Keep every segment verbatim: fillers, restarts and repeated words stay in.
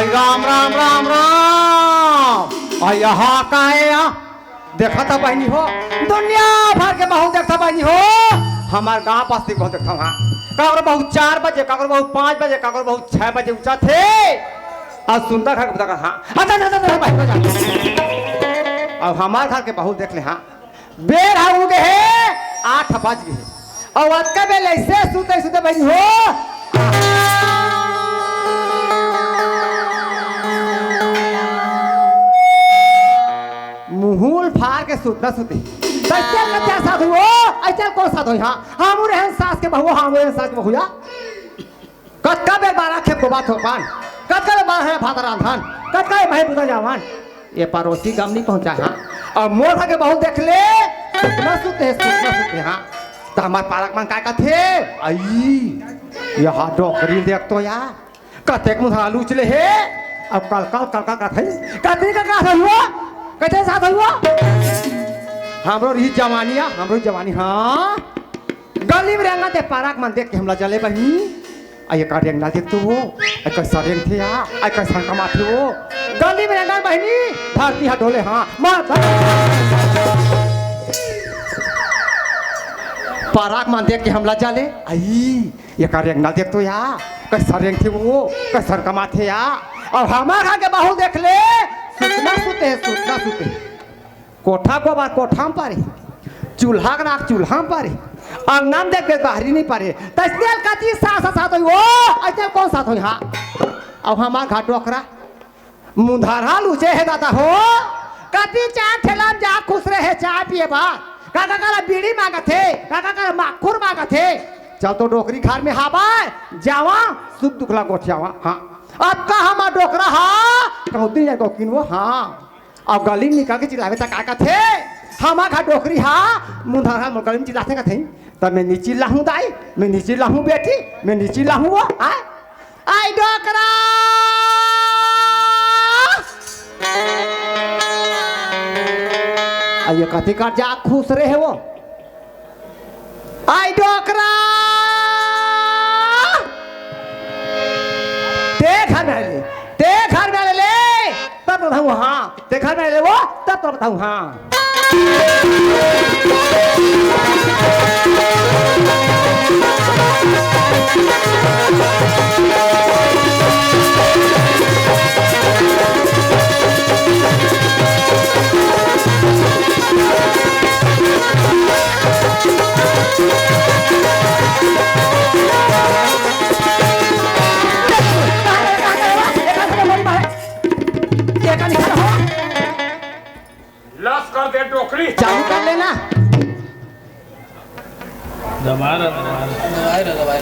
राम, राम, राम, राम। अ, यहाँ का हे यहाँ? देखत हव बहिनी हो, दुनिया भर के बहू देखत हव बहिनी हो। हमर गाँव पास के बहू देखत हव, हाँ। काकरो बहू चार बजे, काकरो बहू पाँच बजे, काकरो बहू छह बजे उठथे। अउ सुंदर घर के बहू देखत हव, हाँ। अच्छा, अच्छा, अच्छा, अच्छा, बहिनी हो जा। अउ हमर घर के बहू देख ले, हाँ। बेर ह उगे हे, आठ बज गे हे। अउ अतका बेर अइसे सुते, सुते बहिनी हो। मुहूँ ल फार के सुतना सुते। त अइसे कथें सास होही वो, अइसे कोन सास होही? हाँ, हमू रहेन सास के बहू, हमू रहेन सास के बहू या। कतका बेर बारा खेत गोबा थोपन, कतका बेर बारा हे भात रांधन, कतका बेर मही बुता जावन, ये परोसी गम नइ पहुँचाय, हाँ। अउ मोर घर के बहू देख ले, सुतना सुते हे, सुतना सुते हे, हाँ। त हमर पारा के मन काय कथे, अई, यहाँ डोकरी ल देख तो या, कतेक मुँह लूच ले हे, अउ कल कल कल कल कथे, कथी कल कल होही वो, कथें सास होही वो। हमरो रही जवानी या, हमरो जवानी, हाँ। गली म रेंगथे पारा के मन देख के हमला जले बहिनी। अई एकर रेंगना देख तो वो, अई कइसा रेंगथे या, अई कइसा कमाथे वो। गली म रेंगन बहिनी, धरती ह डोले, हाँ, मार, पारा के मन देख के हमला जले, अई एकर रेंगना देख तो या, कइसा रेंगथे वो, कइसा कमाथे या। अउ हमर घर के बहू देख ले, सुतना सुते हे, सुतना सुते हे। कोठा गोबर कोठा म परे, चूल्हा के राख चूल्हा म परे, अंगना म देख के बाहरी नइ परे। त अइसने ल कथी सास सास होही वो, अइसे कोन सास होही, हाँ। अउ हमर घर डोकरा, मुंधारहा लूचे हे दादा हो, कथी चार ठेला म जा खुसरे हे चाय पिए बर, का का करा बीड़ी मांगथे, का का करा माखुर मांगथे। चल तो डोकरी घर म हावय, जावा, सुख दुख ला गोठियावा, हाँ। अब का हमर डोकरा हा, कहूँ दिन जाके किनवो, हाँ। अउ गली म निकल के चिल्लाबे त का कथे? हमर घर डोकरी हा, मुंधारहा मोर गली म चिल्लाथे कथे। त मैं नइ चिल्लाहूँ दाई, मैं नइ चिल्लाहूँ बेटी, मैं नइ चिल्लाहूँ वो, आय? अई डोकरा! अई ये कथी कर जा खुसरे हे वो? अई डोकरा! ते घर म ले, ते घर म ले, तब बताहूँ, हाँ। ते घर म ले वो, तब तो बताहूँ, हाँ। लस कर दे डोकरी। चालू कर लेना। दबा रहा, दबा रहा। दबा रहा, दबा रहा।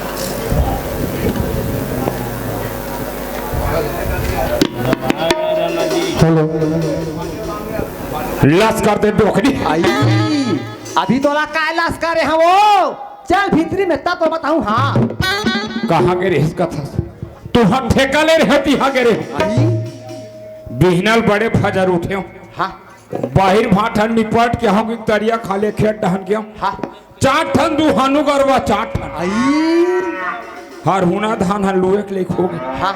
दबा रहा, राणा जी। हेलो। लस कर दे डोकरी। अई, अभी तोला काय लस करे हवं वो? चल भीतरी म तब तो बताहूँ, हाँ। कहाँ गे रेहेस कथस? तुँहर ठेका ले रहे, तिहाँ गे रहे। अई। बिहनल बड़े फजर उठेंव। हाँ। बाहिर भाठन निपट के हूँ कि तरिया खाले खेत डहन गेंव। हाँ। चार ठन दुहानू गरवा, चार ठन। अई। हरहुना धान ह लुए के लइक हो गे। हाँ।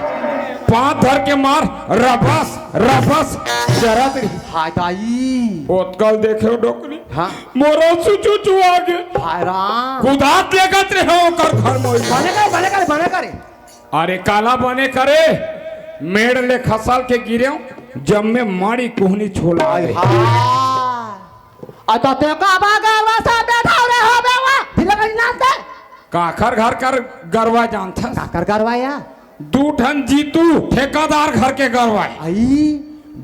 पाँत धर के मार, रबस, रबस, चरत रही। हाय दाई। ओतका ल देखेंव डोकरी। हाँ। मोर आँसू चुचुआ गे। हाय राम। कुदात लेगत रहे ओकर घर मोई। बने करे, बने करे, बने करे। अरे काला बने करे, मेड़ ले खसल के गिरेंव, जम्मे माड़ी कुहनी छोला गे। हाँ। अ तो ते का बा गरवा सब बैठाव रे हो बेवा, ढीला करी नाच दे। काखर घर कर गरवा जानथस? काखर गरवा या? दू ठन जीतू ठेकादार घर के गरवा हे। अई।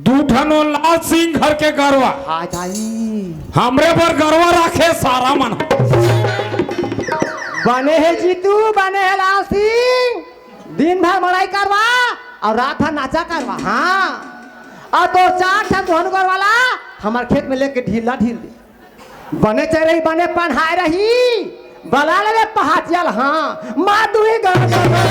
दू ठन ओ लाल सिंह घर के गरवा। हाँ दाई। हमरे बर गरवा राखे सारा मन। बने हे जीतू, बने हे लाल सिंह। दिन भर मड़ई करवा अउ रात भर नाचा करवा, हाँ। अउ तोर चार ठन दुहानू गरवा ला हमर खेत म लेके ढीला ढील दे। बने चरही, बने पन्हाय रही, बला ले रे पहाटिया ल, हाँ, मार दुही गा, गा, गा।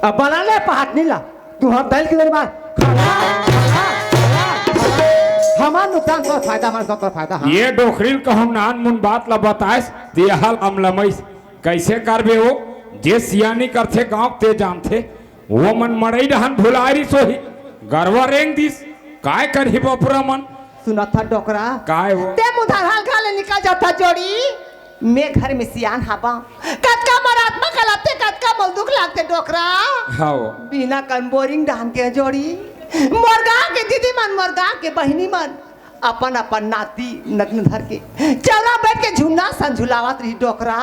अब बला ले पहाटनी ला, तुँहर दल के दरबार, खड़ा, खड़ा, खड़ा, खड़ा। हमार नुकसान तोर फायदा, हमार नुकसान तोर फायदा, हाँ। ये डोकरी ल कहूँ नान मुन बात ला बताएस, ते हल अमलमइस। कइसे करबे वो? जे सियानी करथे गाँव ते जानथे। वो मन मड़ई डहन भुलारिस होही, गरवा रेंग दिस, काय करही बपुरा मन। सुनत हस डोकरा? काय हो? ते मुधार हल्का ले निकल जाथा जोड़ी, मैं घर में सियान हाबा। कतका मरात्मा कलपथे, कतका मोल दुख लागथे डोकरा। हव। बिना कन बोरिंग डहन के जोड़ी, मोर गाँव के दीदी मन, मोर गाँव के बहिनी मन, अपन अपन नाती नतनी धर के चौरा बैठ के झुन्ना सन झुलावत रही डोकरा।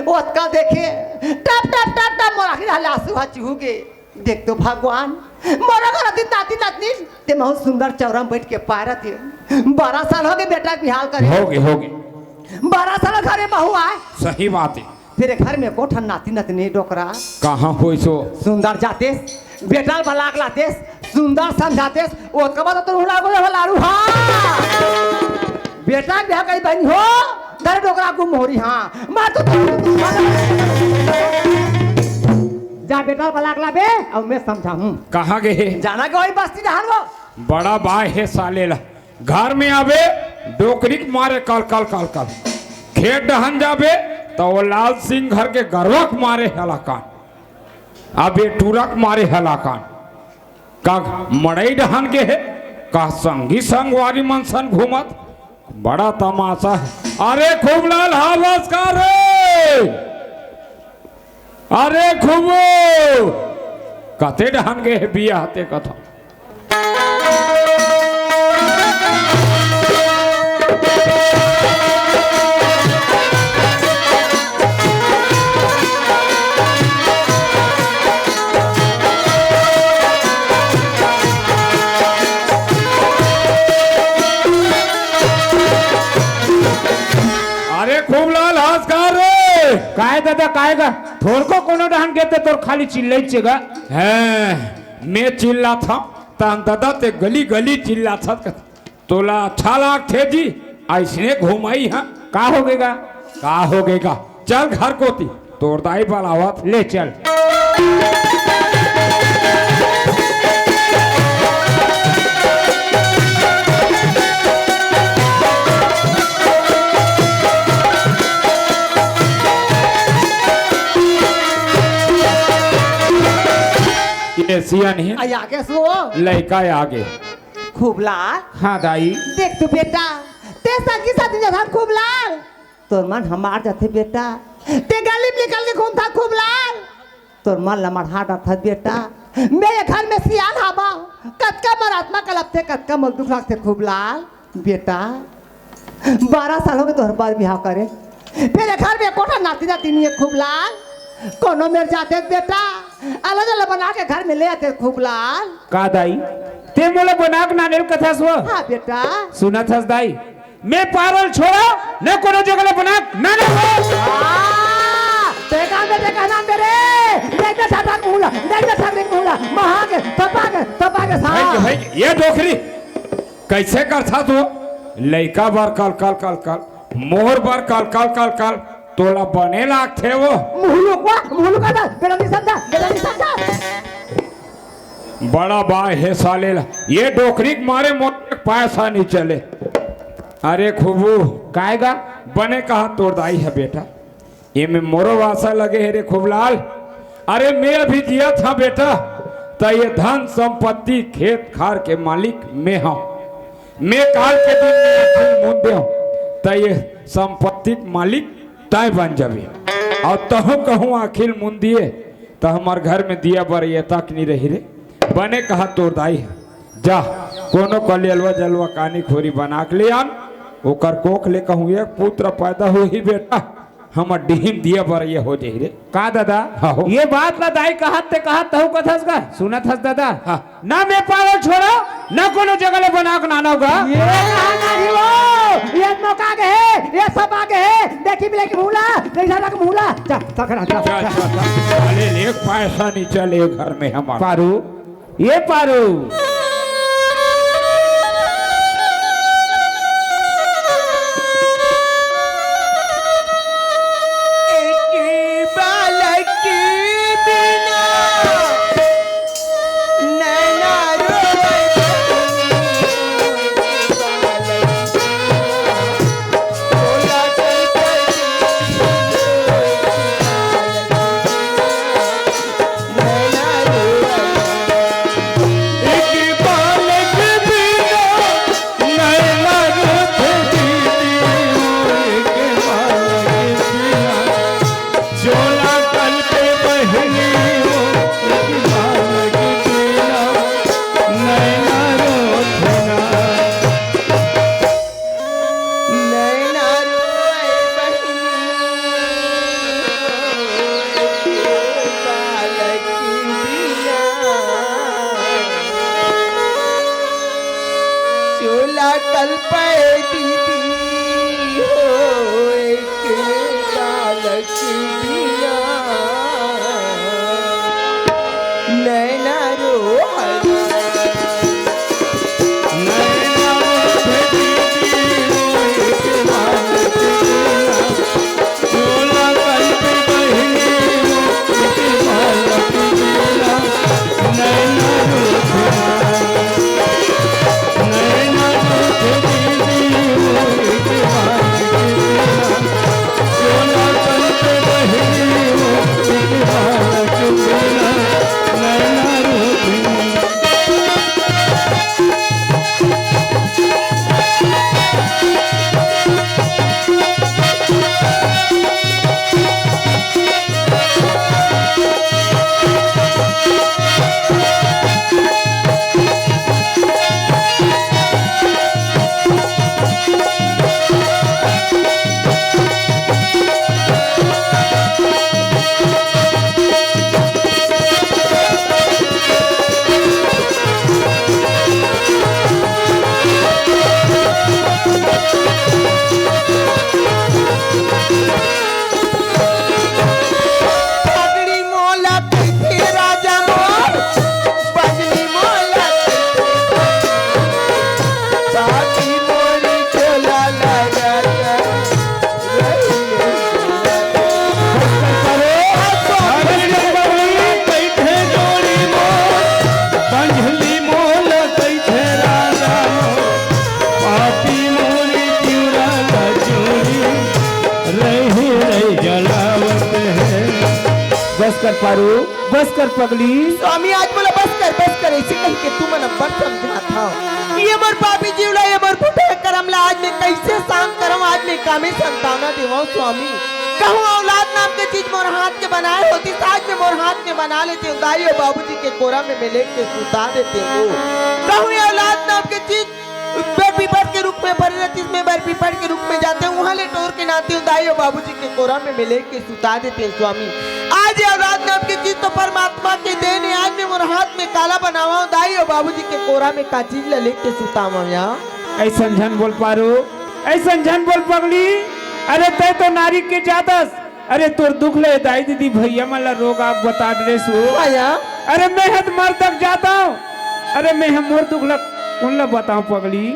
ओतका देखे टप टप टप टप मोर आँखी ले आंसू ह चुहू गे। देख तो भगवान, मोर घर अतिन नाती नतनी, ते महू सुंदर चौरा में बैठ के पारत हे। बारह साल हो गे बेटा के बिहाव करे। हो गे, हो गे। बारह साल घर में बहू आय। सही बात हे। तेरे घर में एको ठन नाती नतनी डोकरा। कहाँ होइस ओ? सुंदर जातेस, बेटा बलाक लातेस, सुंदर समझातेस, ओतका बाद तो हुला गो लाड़ू, हाँ। बेटा के बिहाव करी बहिनी हो, घर डोकरा गुम होही, हाँ। मार तो जा बेटा बलाक लाबे, अउ मैं समझाहूँ। कहाँ गे हे? जाना के होही बस्ती डहन वो। बड़ा बाय हे साले ला। घर में आबे, डोकरी के मारे कल, कल, कल, कल। खेत डहन जाबे, त वो लाल सिंह घर के गरवा के मारे हलाकान। अब ये टूरा के मारे हलाकान। का मड़ई डहन गे हे, का संगी संगवारी मन सन घूमत। बड़ा तमाशा हे। अरे खूबलाल, हावस का रे? अरे खूबू, कते डहन गे हे बिया हते कथा। अरे खूबलाल, हावस का रे? काय ददा, काय गा? थोरको कोनो डहन गे ते तोर खाली चिल्लई चेगा। हैं, मैं चिल्लाथंव, तहन ददा ते गली गली चिल्लाथस। तोला अच्छा लागथे जी, अइसने घुमई ह। का होगे गा? का होगे गा? चल घर कोती, तोर दाई बलावत। ले चल। ये सियान हे। आ, आगे सो। लइका आगे। खूबलाल। हाँ दाई। देख तो बेटा, ते संगी साथी जथन खूबलाल, तोर मन हमार जाथे बेटा। ते गली में निकल के घूमथा खूबलाल, तोर मन ल मढ़ा डरथस बेटा। मैं ये घर में सियान हावंव, कतका मोर आत्मा कलपथे, कतका मोर दुख लागथे खूबलाल। बेटा, बारह साल होगे तोर बर बिहाव करे, फेर ये घर में एको ठन नाती नातिन नइ हे खूबलाल। कोनो मेर जातेस बेटा, अलग अलग बना के घर में ले आतेस खूबलाल। का दाई, ते मोला बना के नाने ल कथस वो? हाँ बेटा। सुनत हस दाई, मैं पारोल छोड़ो, न कोनो जगह ले बना के नाने हो। आ, ते का में ते कहना मेरे, देख दे ठाठा मुहला, देख दे ठाठा मुहला, महा के, तपा के, तपा के सा। भाई, भाई, ये डोकरी कइसे करथा तू? लइका बर कल, कल, कल, कल, मोर बर कल, कल, कल, कल, तोला बने लागथे वो। मुहलुक वा, मुहलुक आ जा, बेटा नहीं समझा, बेटा नहीं समझा। बड़ा बाय हे साले ला, ये डोकरी के मारे मोर पैसा नइ चले। अरे खूबू। काय गा? बने कहा तोर दाई हे बेटा, एमे मोरो वासा लगे हे रे खूबलाल। अरे मैं अभी जियत हंव बेटा, त ये धन संपत्ति खेत खार के मालिक मैं हंव। मैं काल के दिन में आँखी ल मूंद देंव, त ये संपत्ति के मालिक तैं बन जाबे। अउ तहूँ कहूँ आँखी ल मूंद दिए, त हमर घर में दिया बरइया तक नइ रही रे। बने कहा तोर दाई हे, जा कोनो कलेलवा जलवा कानी खोरी बना के ले आन, ओकर कोख ले कहूँ एक पुत्र पैदा होही बेटा। हमर डीह म दिया बरइया हो जाही रे। का ददा? हाँ हो। ये बात ला दाई कहत ते कहत तहूँ कथस गा? सुनत हस ददा? हाँ। ना मैं पारोल छोड़ो, ना कोनो जगह ले बना के नानव गा। ये कहा नानी वो? ये मौका आगे हे, ये सब आगे हे। देखी मिले की भूला, देखा ना की भूला। जा, जा, जा, जा, जा, जा। जा। अरे, एक पैसा नइ चले घर में हमार। पारू, ये पारू। नैना रोए बहिनी, रोए के बालक बिना। चोला कलपे दीदी, होए के बालक बिना। नैना रो पगड़ी मोला कइथे राजा मोर, पगड़ी मोला कइथे, बाकी मोरी चोला ला राजा। बस कर पारो, बस कर पगली। स्वामी, आज मोला बस कर, बस कर, ऐसे कहिके तुमन अब्बड़ समझात हव। ये मोर पापी जीव ला, ये मोर फूटे करम ला आज मैं कइसे शांत करंव? आज मैं कामे संतावना देवंव स्वामी। कहूँ औलाद नाम के चीज मोर हाथ के बनाए होतिस, आज मैं मोर हाथ में बना लेतेंव, दाई अउ बाबूजी के कोरा में मैं लेके सुता देतेंव। कहूँ ये औलाद नाम के चीज बर पीपर के रूख में फरे रहितिस, मैं बर पीपर के रूख में जातेंव, उहाँ ले टोर के लातेंव, दाई अउ बाबूजी के कोरा में मैं लेके सुता देतेंव स्वामी। आज ये औलाद नाम के चीज तो परमात्मा के देन हे, आज मैं मोर हाथ में काला बनावंव, दाई अउ बाबूजी के कोरा में का चीज ला लेके सुतावंव या? अइसन झन बोल पारो, अइसन झन बोल पगली। अरे तैं तो नारी के जात हस, अरे तोर दुख ले दाई दीदी भइया मन ला रोग आग बता डरेस हो। हाँ या। अरे मैं ह त मर तक जात हंव, अरे मैं ह मोर दुख ला कोन ला बतावंव पगली।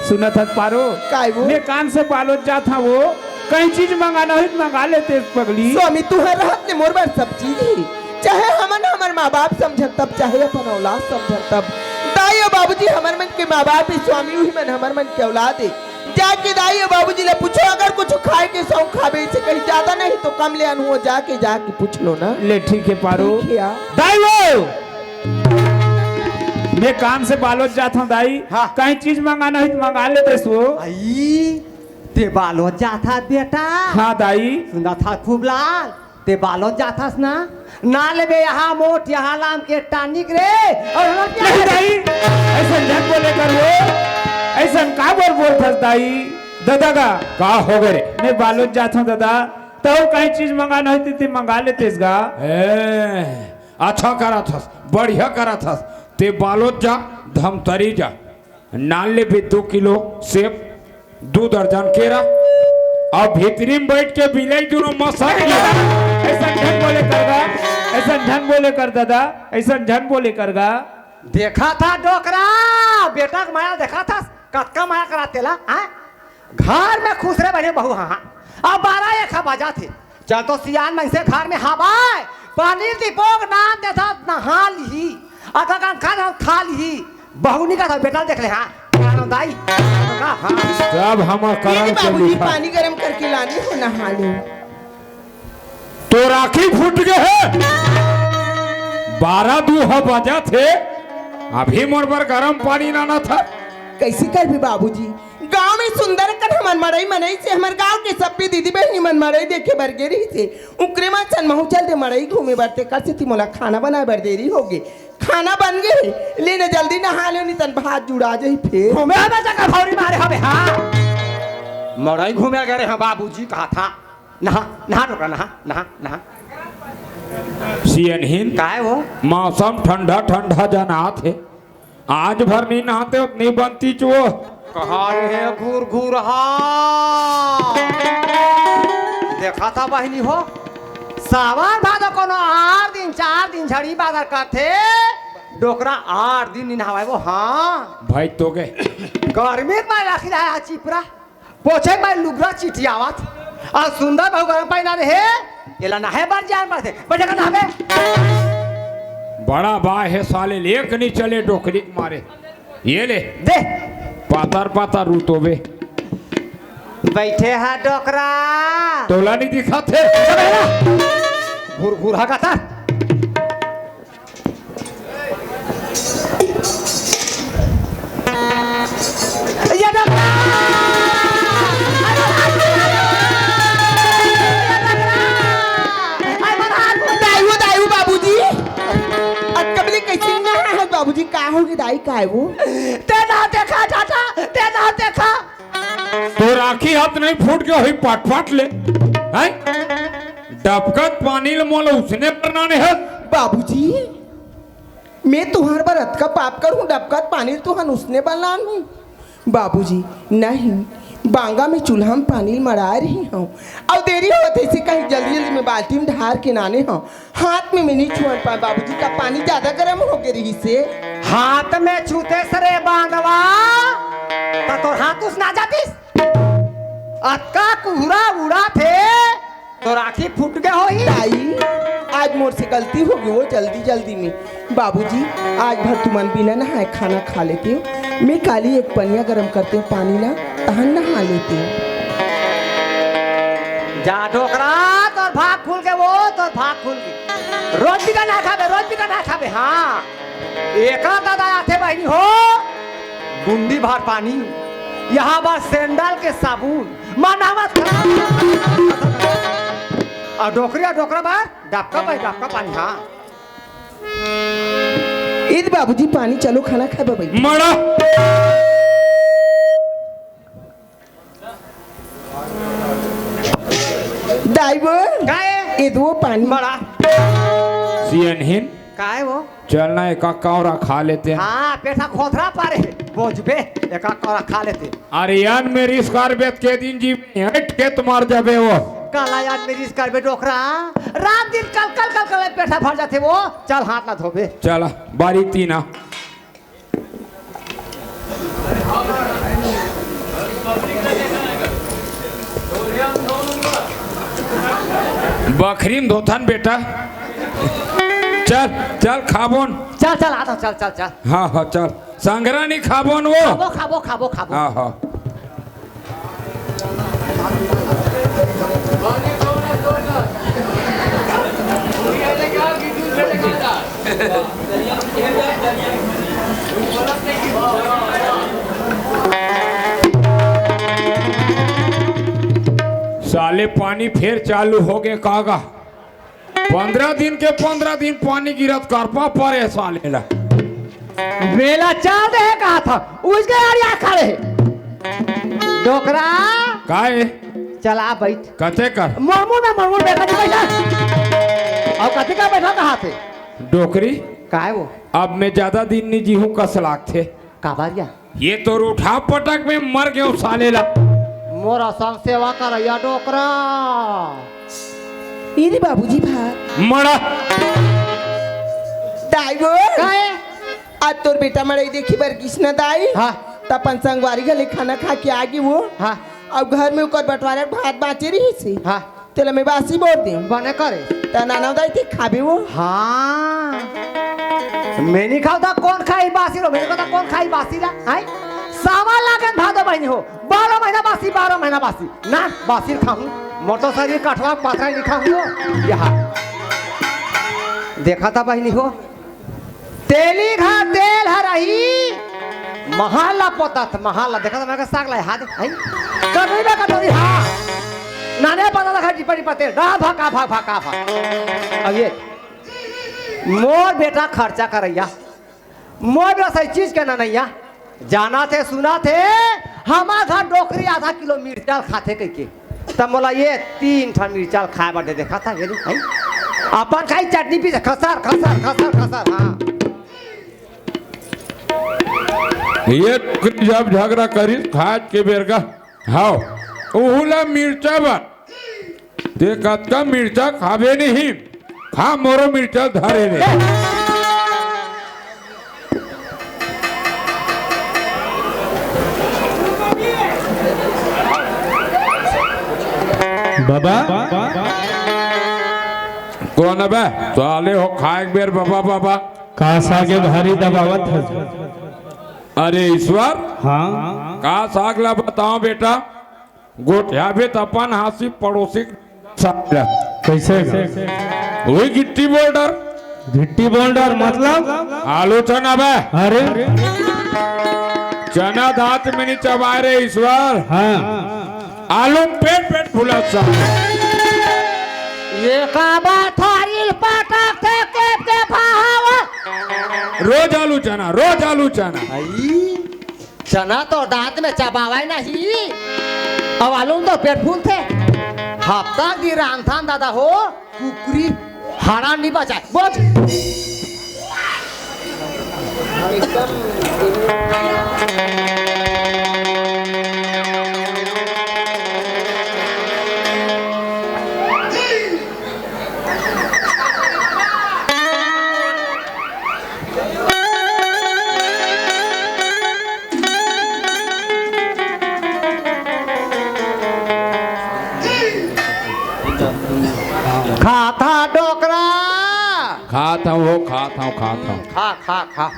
सुनत हस पारो? काय वो? मैं कान से बालोद जात हंव वो, कहीं चीज मंगाना होही त मंगा लेतेस पगली। स्वामी तुंहर रहत ले मोर बर सब चीज हे, चाहे हमन हमर माँ बाप समझन तब, चाहे अपन औलाद समझन तब। दाई अउ बाबूजी हमर मन के माँ बाप हे स्वामी, उही मन हमर मन के औलाद हे। जाके दाई अउ बाबूजी ला पूछो, अगर कुछ खाए के शौक हावे, इसे कहीं ज्यादा नहीं तो कम ले आनहूँ, जाके, जाके पूछ लो ना। ले ठीक हे पारो। ठीक हे यार। दाई वो, मैं काम से बालोद जात हंव दाई। हाँ। कहीं चीज मंगाना होही त मंगा लेतेस वो। आई, तैं बालोद जात हस बेटा? हाँ दाई। सुनत हस खूब लाल, तैं बालोद जात हस ना? ना लेबे यहाँ मोट, यहाँ लाम के टानिक रे। अउ हमर क्या नहीं दाई, अइसन झन बोले कर वो, अइसन काबर बोलत हस दाई? ददा गा, का होगे रे? मैं बालोद जात हंव ददा, तहूँ कहीं चीज मंगाना होही त तैं मंगा लेतेस गा। ए, अच्छा करत हस, बढ़िया करत हस, तैं बालोद जा, धमतरी जा। लान लेबे दू किलो सेब, दू दर्जन केरा, अउ भीतरी में बइठ के बिलई दूनों मसा के। अइसन झन बोले कर गा, अइसन झन बोले कर ददा, अइसन झन बोले कर गा। देखत हस डोकरा, बेटा के मया देखत हस, कतका मया करत हे तेला, हाँ? घर में खुश रहे बने बहू, हाँ, हाँ। अब बारह एक बजत हे, चल तो सियान मनसे घर में हावय, पानी दिबो के नाम देथस, नहा लिही, अगर कन खा, खा लिही, बहू निकलत हे, बेटा देख ले, हाँ, दाई, हाँ, हाँ। सब हमर ये करम के बाबूजी लिखा। पानी गरम करके लाने हो, नहा ले। तोर आँखी फूट गे हे, बारह दू ह बजत हे, अभी मोर बर गरम पानी लानत हस। कइसे करबे बाबूजी, गांव में सुंदर कन हमर मड़ई मनई से हमर गांव के सब्बे दीदी बहिनी मन मड़ई देखे बर गे रहिस हे। उकरे मन सन महू चल दे मड़ई घूमे बर, तेकर सेती मोला खाना बनाए बर देरी होगे। खाना बन गे हे, ले न जल्दी नहा ले, नितन भात जुड़ा जाही फेर। घूमे आबे जगह भौरी मारे हवे, हाँ। मड़ई घूमे गे रहे, हाँ, बाबूजी कहा था। नहा, नहा डोकरा, नहा, नहा, नहा। सियनहीन। काय वो? मौसम ठंडा ठंडा जनात हे। आज भर नहीं नहाते हो, नहीं बनती चो। कहा रे घुर घुर हा। देखा था बहिनी हो, सावन भादो कोनो आठ दिन, चार दिन झड़ी बादर करथे, डोकरा आठ दिन नहीं नहावे वो, हाँ। भाई तो गए। गर्मी में राखी रहा चिपरा। पोछे के बाद लुगरा चिटियावत। अउ सुंदर बहू गरम पानी ना रहे, एला नहाए बर जान पड़थे। बैठे का नहाबे? बड़ा बा हे साले, लेक नहीं चले डोकरी के मारे। ये ले। दे। पातर पातर रूतोबे। बैठे हा डोकरा। तोला नहीं दिखत हे? घुर घुर हा कतर। ये डोकरा! दाई वो, दाई वो, बाबूजी। अतका बले कैसे ना है बाबूजी? का होगे दाई, का है वो? ते ना देखा चाचा, ते ना देखा। तोर आँखी हाथ नहीं फूट के होही पटपट ले, हैं? डबकत पानी ल मोला उसने बर नाने हस। बाबूजी, मैं तुहर बर अतका पाप करूँ, डबकत पानी ल तुहन उसने बर नानहूँ? बाबूजी, नहीं, बांगा में चूल्हा में पानी मड़ा रही हूँ। अउ देरी होत हे, इसे कहीं जल्दी जल्दी में बाल्टी में ढार के नाने हूँ। हाथ में मैं नहीं छुअन पाए बाबूजी, का पानी ज्यादा गर्म हो गए रही से। हाथ में छूते सरे बांधवा, त तोर हाथ उसना जातिस। अतका कुहरा उड़ा थे, तोर आँखी फूट गए होही। दाई, आज मोर से गलती होगे वो जल्दी जल्दी में। बाबूजी, आज भर तुमन बिना नहाए खाना खा लेते हो। मैं काली एक पनिया गरम करते हूँ पानी ला, तहन नहा लेते हो। जा डोकरा, तोर भाग खुल के वो, तोर भाग खुल के। रोज बिका ना खाबे, रोज बिका ना खाबे, हाँ। एकर दादा आथे बहिनी हो, गुंडी भर पानी, यहाँ बर सैंडल के साबुन, माना मत। अउ डोकरी, अउ डोकरा बर डबका भाई, डबका पानी, हाँ। ईद बाबूजी पानी, चलो खाना खाए बर बैठ। मड़ा। दाई वो। काय? ईद वो पानी। मड़ा। सियनहीन। काय वो? चल ना, एका कौरा खा लेते हैं। हाँ, पेटा खोथरा पारे। बोझबे, एका कौरा खा लेते। अरे यार, मेरी स्कार बेत के दिन जी, हट के तुम्हार जाबे वो। काला यार, मेरी स्कार बे डोकरा। रात दिन कल, कल, कल, कल पेटा भर जाते वो। चल, हाथ ना धोबे। चल, बारी तीना। बखरी में धोथन बेटा। चल, चल खाबोन। चल, चल, आता हूँ, चल, चल, चल। हाँ, हाँ, चल। संगरा नहीं खाबोन वो। खाबो, खाबो, खाबो, खाबो। हाँ, हाँ। साले पानी फेर चालू हो गए कागा। पंद्रह दिन के पंद्रह दिन पानी गिरत करपा परे साले ला। मेला चल दे कहा था, उसके यार यहाँ खड़े हैं। डोकरा। काय? चला बैठ। कते कर? मरमुर में मरमुर बैठा जी बैठा। अउ कते का बैठा कहा थे? डोकरी। काय वो? अब मैं ज्यादा दिन नहीं जीहूँ कस लागथे। काबर या? ये तो रूठा पटक में मर गयो साले ला। मोर संग सेवा करैया डोकरा। ये रे बाबूजी भात। मड़ा। दाई वो। काय? आज तोर बेटा मड़ई देखी बर गिस न दाई। हाँ। त अपन संगवारी घले खाना खा के आगे वो। हाँ। अब घर में ओकर बंटवारा भात बाँचे रहिस हे। हाँ। तेला मैं बासी बोल दे। बने करे। त नाना दाई ते खाबे वो। हाँ। मैं नहीं खाऊँ त कौन खाई बासी रो? मैं नहीं खाऊँ त कौन खाई बासी ला? हैं? सावन लागन भादो बहिनी हो। बारह महीना बासी, बारह महीना बासी। ना, बासी खाऊँ। मोर तो शरीर कठवा पाथरा नहीं खाऊँ। यहाँ। देखा था बहिनी हो। तेली घा तेल ह रही, महाला पोतात, महाला देखा था मैं का साग लाए हाथ, हैं? कटोरी बा, कटोरी, हाँ। नाने पता था खाली पड़ी पते, डा भा का भा भा का भा। अब ये, मोर बेटा खर्चा करैया, मोर बेटा सही चीज के ना नैया, जाना थे, सुना थे, हमार घर डोकरी आधा किलो मिर्चा खाथे कहिके, त मोला ये तीन ठन मिर्चा खाए बर दे देखा था, ये नहीं, हैं? अपन खाई चटनी पीसे, खसर, खसर, खसर, खसर, हाँ। ये डोकरी जब झगड़ा करिस खाज के बेरगा, हाव, उहू ला मिर्चा बर। ते कतका मिर्चा खाबे नहीं, खा मोरो मिर्चा धरे रे। बाबा। कोन बे? साले हो खाए एक बेर बाबा, बाबा। का सागे भारी दबावत हस? अरे ईश्वर, हाँ। का साग ला बताओ बेटा, गोठियाबे त अपन हाँसी पड़ोसी के साग ला। कैसे? वही गिट्टी बोल्डर। गिट्टी बोल्डर मतलब? आलू चना बे। अरे। चना दांत में नहीं चबाए रे ईश्वर। हाँ। आलू पेट पेट फुला सा। ये का बात थारी पटक के के के भाव। रोज आलू चना, रोज आलू चना। आई, चना तो दांत में चबावाय नहीं, अब आलू तो पेट फूलथे। हफ्ता की रांधथन दादा हो, कुकरी हाड़ा नहीं बचाए। बोल। खाता डोकरा। खात हूँ हो, खात हूँ, खात हूँ। खा, खा, खा।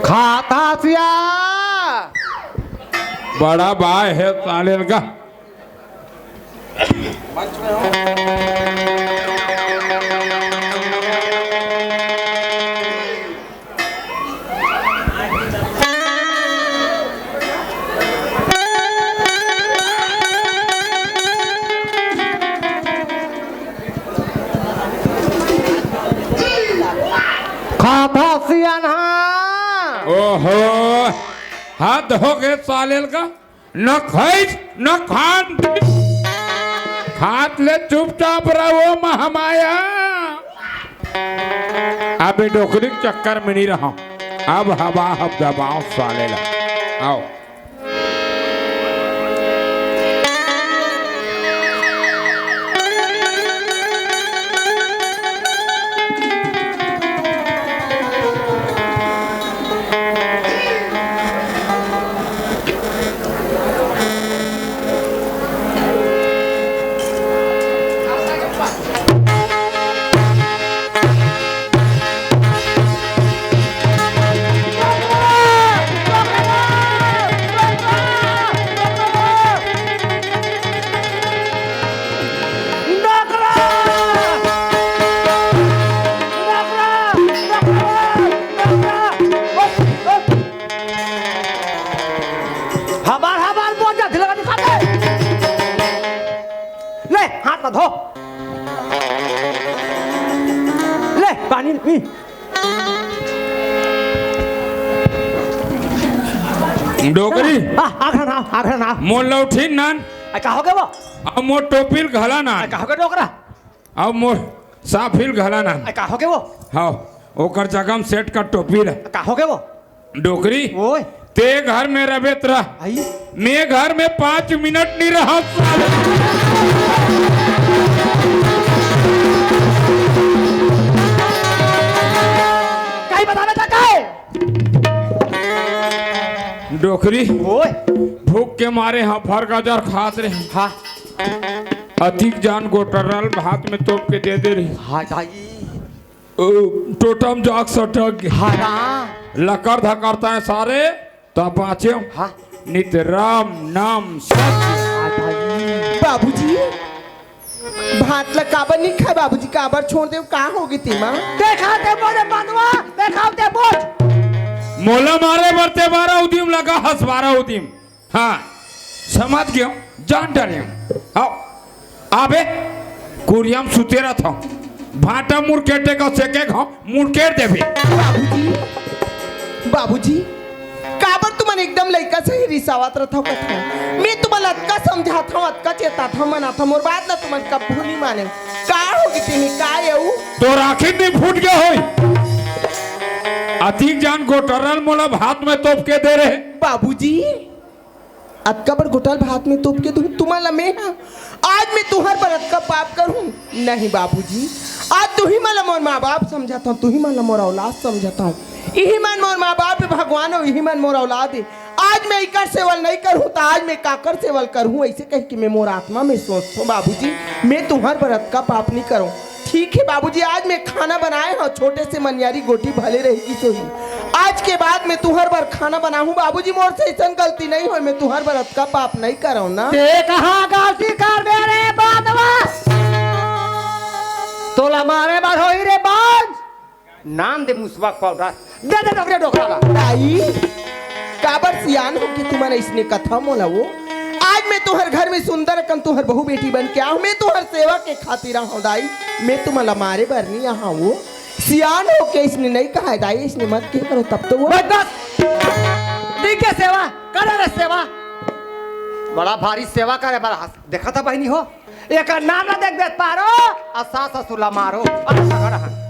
खाता सिया। बड़ा बाय हे साले का। खाता सियान हा। ओहो, हद हो गए सालेल का। न खाइस, न खान। खात ले चुपचाप रहो, महामाया। अभी डोकरी के चक्कर में नहीं रहा। अब हवा, अब दबाओ साले ला। आओ। हमार, हमार बोझा ढिलवा दिखा दे। ले, हाथ ला धो। ले, पानी पी। डोकरी। आ, आखड़ा ना, आखड़ा ना। मोर लौठी नान। आ, का हो गया वो? अब मोर टोपी ल घला नान। आ, का हो गया डोकरा? अब मोर साफी ल घला नान। आ, का हो गया वो? हाँ, ओकर जगह में सेठ का टोपी ला। आ, का हो गया वो? डोकरी, ओए। ते घर में रबे त रह। आई। मैं घर में पाँच मिनट नहीं रहा साले। काई बता बेटा, काई? डोकरी, ओए। भूख के मारे हाँ भर गाजर खात रहे। हाँ। अतिक जान गोटरल भात में तोप के दे दे रही। हाँ दाई। ओ, टोटम जाग सटक गे। हाँ राम। लकर धकरता है सारे, तो बाँचे। हाँ। नित राम नाम सत्य। हाँ दाई। बाबूजी, भात ला काबर नहीं खाए बाबूजी? काबर छोड़ दे? का हो गई तेमा? देखा ते मोरे मनवा, देखा ते बोझ। मोला मारे बर ते बारह उदिम लगा हस बारह उदिम। हाँ, समझ गयो, जान डरे। आओ, आबे, कुरिया म सुते रहत हव। भाटा मुड़केटे का सेके घाव मुड़केट देबे। बाबूजी, बाबूजी, काबर तुमन एकदम लइका सही रिसावत रहत हव कथव? मैं तुमन अतका समझात हव, अतका चेतात हव, मनात हव, मोर बात ला तुमन कभू नहीं माने। का हो गई तेमी, का येऊ? तोर आँखी नहीं फूट गया होई। अतिक जान गोटरल मोला भात में तोप के दे रहे। बाबूजी, अतका बड़ गोटल भात में तोप के दूं तुमन ला मैं हा? आज मैं तुहर बर अतका पाप करूं? नहीं बाबूजी, आज तुही मन ला मोर माँ बाप समझत हव, तुही मन ला मोर औलाद समझत हव। इही मन मोर माँ बाप हे भगवान हो, इही मन मोर औलाद हे। आज मैं इकर सेवल नहीं करूं त आज मैं काकर सेवल करूं, ऐसे कह के मैं मोर आत्मा में सोचत हव बाबूजी, मैं तुहर बर अतका पाप नहीं करूं। ठीक है बाबूजी, आज मैं खाना बनाए हव, छोटे से मनियारी गोटी भले रही की सोही। आज के बाद मैं तुहर बर खाना बनाहूं बाबूजी, मोर से ऐसन गलती नहीं होय, मैं तुहर बर अतका पाप नहीं करव ना। ते कहाँ गलती करबे रे बांधवा? तोला मारे बर होही रे बांझ। नाम दे मुसवा के पाउडर, दे दे डोकरे डोकरा ला। दाई, काबर सियान हो के तुमन इसने कथा मोला वो? आज मैं तुहर घर में सुंदर अकन तुहर बहू बेटी बन के आहूं, मैं तुहर सेवा के खातिर आहूं दाई, मैं तुमन ला मारे बर नहीं आहूं वो। सियान हो के इसने नहीं कहा है दाई, इसने मत के करो तब तो वो। बस बस। ठीक है सेवा, करे रे सेवा। बड़ा भारी सेवा करे बड़ा हंस। देखा था बहनी हो, एक नाम ना देख देत पारो, आ सास ससुर ला मारो। अरे सगड़ हन।